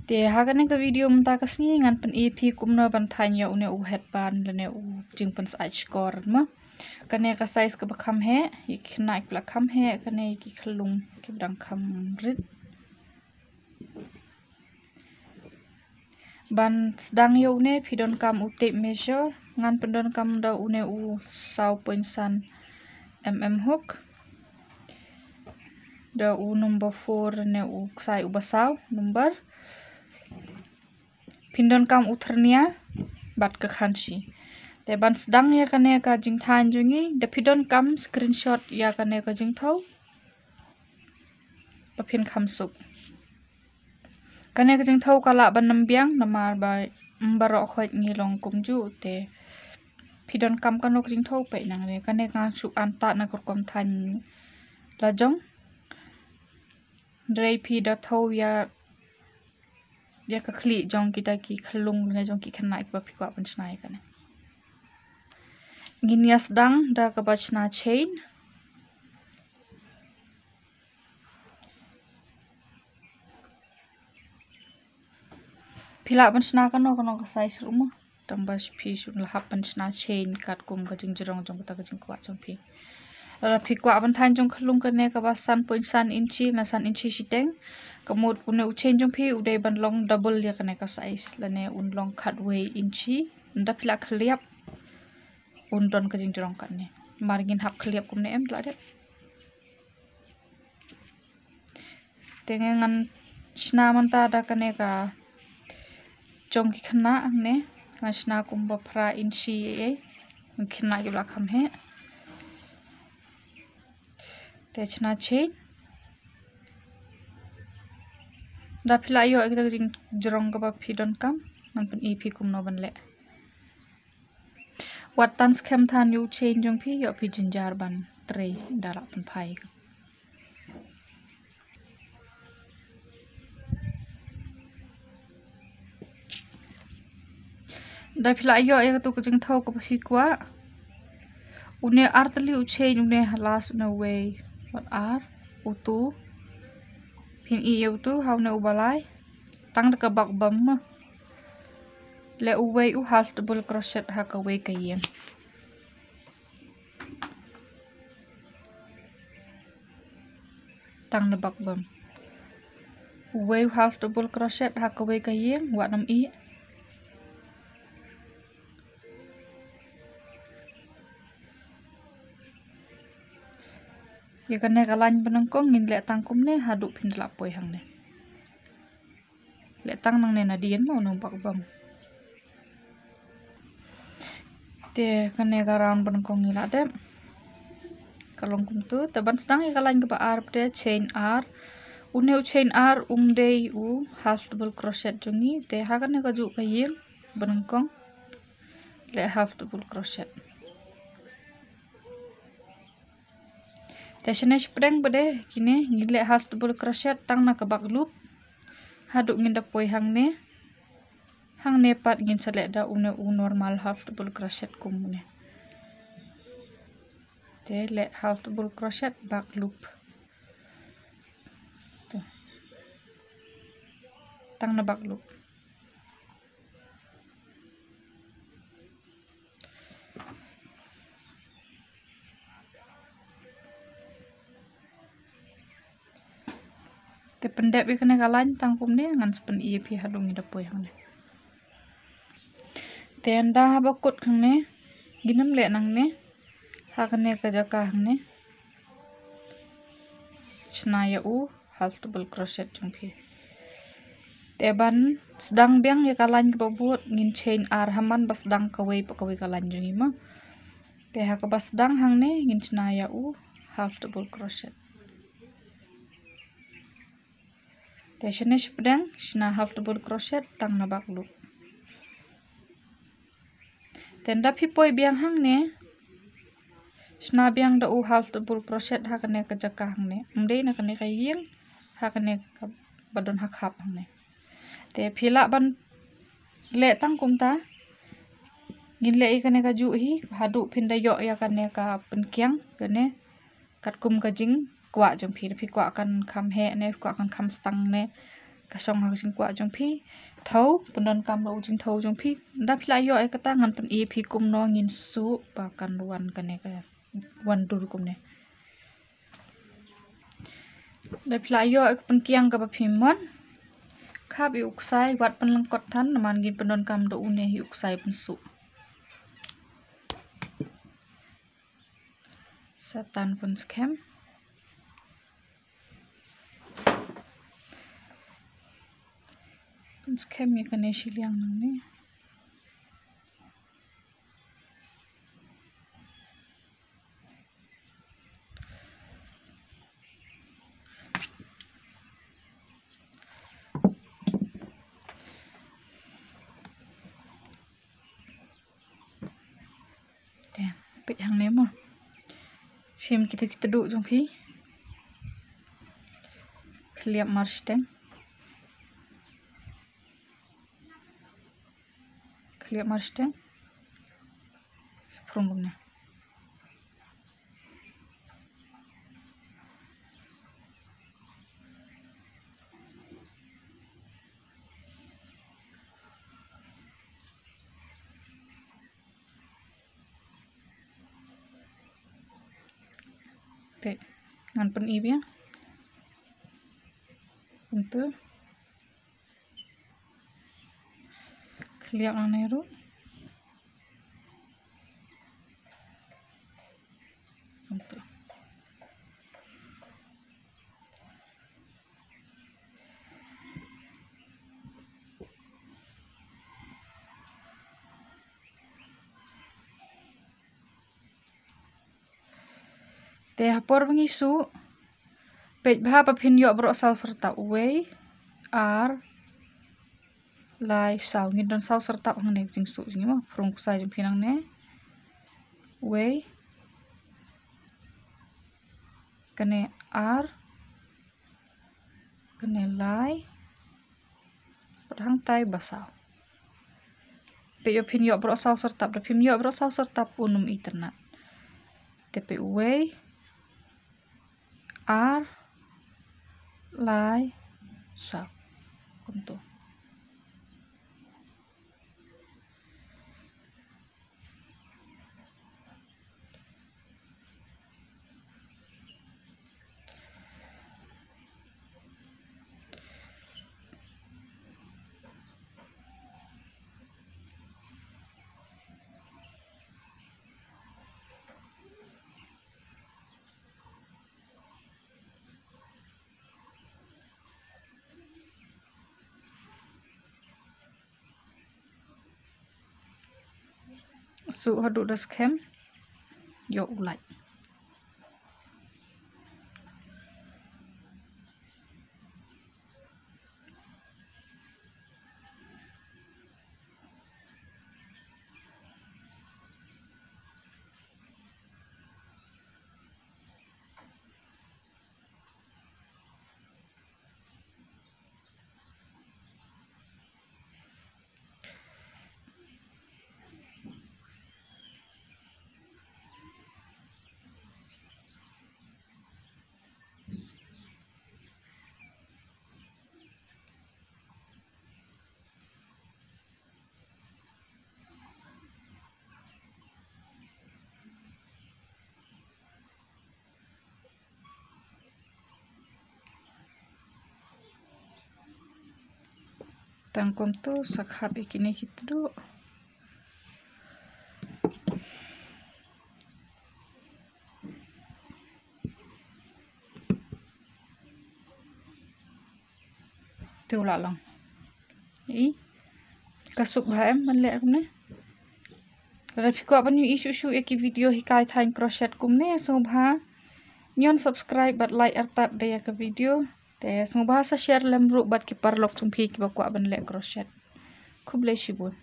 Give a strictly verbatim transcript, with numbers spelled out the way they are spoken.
Te ha kane ka video mynta ka sngi ngan pyni phi kumno ban thaiñ ïa une u headband lane u jingpynsyaid shkor mo. Kane ka size kaba kham heh, ïa ki khynnah kiba la kham heh, kane ïa ki khyllung kiba dang kham rit. Ban sdang ïa une phi donkam u tape measure, ngan pyndonkam da une u saw point san mm hook. Da u number four ne u ksai uba saw number. Phin donkam u thyrnia bad ka khanshi. Te ban sdang ïa kane ka jingthaiñ jong ngi, da phi donkam screenshot ïa kane ka jingthew ba phin kham suk. Kane ka jingthew ka lah ban ym biang namar ba ym baroh khoit ngi long kumjuh te. Phi donkam kano ka jingthew peit nangne, kane nga shu antad na ka rukom thaiñ la jong. Hynrei phi da thew ïa, ïa ka khlieh jong kita ki khyllung ne jong ki khynnah kiba phi kwah ban shna ïa kane. Ngin ïa sdang da kaba shna chain. Phi lah ban shna kano kano ka size ruh mo. Tang ba phi shu lah hap ban shna chain katkum ka jingjrong jong kata ka jingkwah jong phi. Lada phi kwah ban thaiñ jong khyllung kane kaba san point san inchi na san inchi shiteng, ka mut une u chain jong phi u dei ban long double ïa kane ka size lane un long khatwei inchi. Ynda phi lah khylliap un don ka jingjrong katne. Mar ngin hap khylliap kumne em, la dep. Te ngan shna mynta da kane ka jong ki khynnah hangne, ngan shna kumba phra inchi ei ei. Ki khynnah kiba la kham heh. Te shna chain. Da phi lah ïoh ïa kita ka jingjrong kaba phi donkam, ngan pyni phi kumno ban leh. Wat tan skhem than ïa u chain jong phi, ïoh phi jynjar ban trei da lah pynphai. Da phi lah ïoh ïa katu ka jingthew kaba phi kwah. Une ar tylli u chain, une ha last, une uwei, wat ar, utu. Phin ïeh ïa utu ha une uba lai. Tang da ka bak bam mo. Leh uwei u half double crochet ha kawei ka ïing. Tang na bak bam. Uwei u half double crochet ha kawei ka ïing, wat nym ïeh. Ïa kane ka line ba nyngkong ngin leh tang kumne haduh phin da lah poi hangne. Leh tang nangne nadien mo, nang bak bam. Te kane ka round ba nyngkong ngi lah dep. Ka long kumtu, te ban sdang ïa ka line kaba ar pat, chain ar. Une u chain ar um dei u half double crochet jong ngi, te ha kane kajuh ka ïing ba nyngkong leh half double crochet. Te shane shapdeng pat kine ngin leh half double crochet tang na ka bak loop. Haduh ngin da poi hangne. Hangne pat ngin sa leh da une u normal half double crochet kumne. Te leh half double crochet bak loop. Te tang na bak loop. Te pyndep ïa kane ka line tang kumne, ngan sa pyni ïa phi haduh ngi da poi hangne. Te ynda haba kut hangne, ngin ym leh nangne, ha kane ka jaka hangne. Shna ïa u half double crochet jong phi. Te ban sdang biang ïa ka line kaba bud ngin chain ar ha man ba sdang kawei pa kawei ka line jong ngi mo. Te ha kaba sdang hangne ngin shna ïa u half double crochet. Te shane shapdeng shna half double crochet tang na bak loop. Te ynda phi poi biang hangne, shna biang da u half double crochet ha kane ka jaka hangne. Ym dei na kane ka ïing, ha kane kaba don ha khap hangne. Te phi lah ban leh tang kumta. Ngin leh ïa kane kajuh hi haduh phin da ïoh ïa kane ka pynkiang kane. Katkum ka jingkwah jong phi, phi kwah kan kham heh ne, phi kwah kan kham stang ne. Ka shong ha ka jingkwah jong phi. Thaw, pyndonkam la u jingthaw jong phi. Nda phi la ïoh ïa kata, ngan pyni phi kumno ngin suh ba kan wan kane ka wan dur kumne. Nda phi la ïoh ïa ka pynkiang kaba phi mon. Khap ïa u ksai, wat pynlyngkot than, namar ngin pyndonkam da une hi u ksai pynsuh. Sa tan pynskhem. Pynskhem ïa kane shiliang nangne. Te, peit hangne mo. Shim kita kita duh jong phi. Khliap marshiteng. Khliap marshiteng. Sa phrung kumne. Te, ngan pyni biang. Kumtu. Khliap nangne ruh. Kumtu. Te ha por ba ngi suh, peit bha ba phin ïoh baroh saw syrtap, uwei, ar, lai, saw. Ngin don saw syrtap hangne ka jingsuh jong ngi mo. Phrung ksai jong phi nangne. Uwei. Kane ar. Kane lai. Bad hangtai ba saw. Peit ba phin ïoh baroh saw syrtap, da phim ïoh baroh saw syrtap un ym itynnat. Te peit uwei, ar, lai, saw. Kumtu. Suh haduh da skhem. Ïoh u lait. Tang kumtu sa khap ïa kine ki tduh. Te u la long. I ka suk bha em ban leh kumne. Lada phi kwah ban ïohi shuh shuh ïa ki video hikai thaiñ crochet kumne, sngewbha ñion subscribe bad like artat da ïa ka video. Te sngewbha sa share lem ruh bad ki paralok jong phi kiba kwah ban leh crochet. Khublei shibun.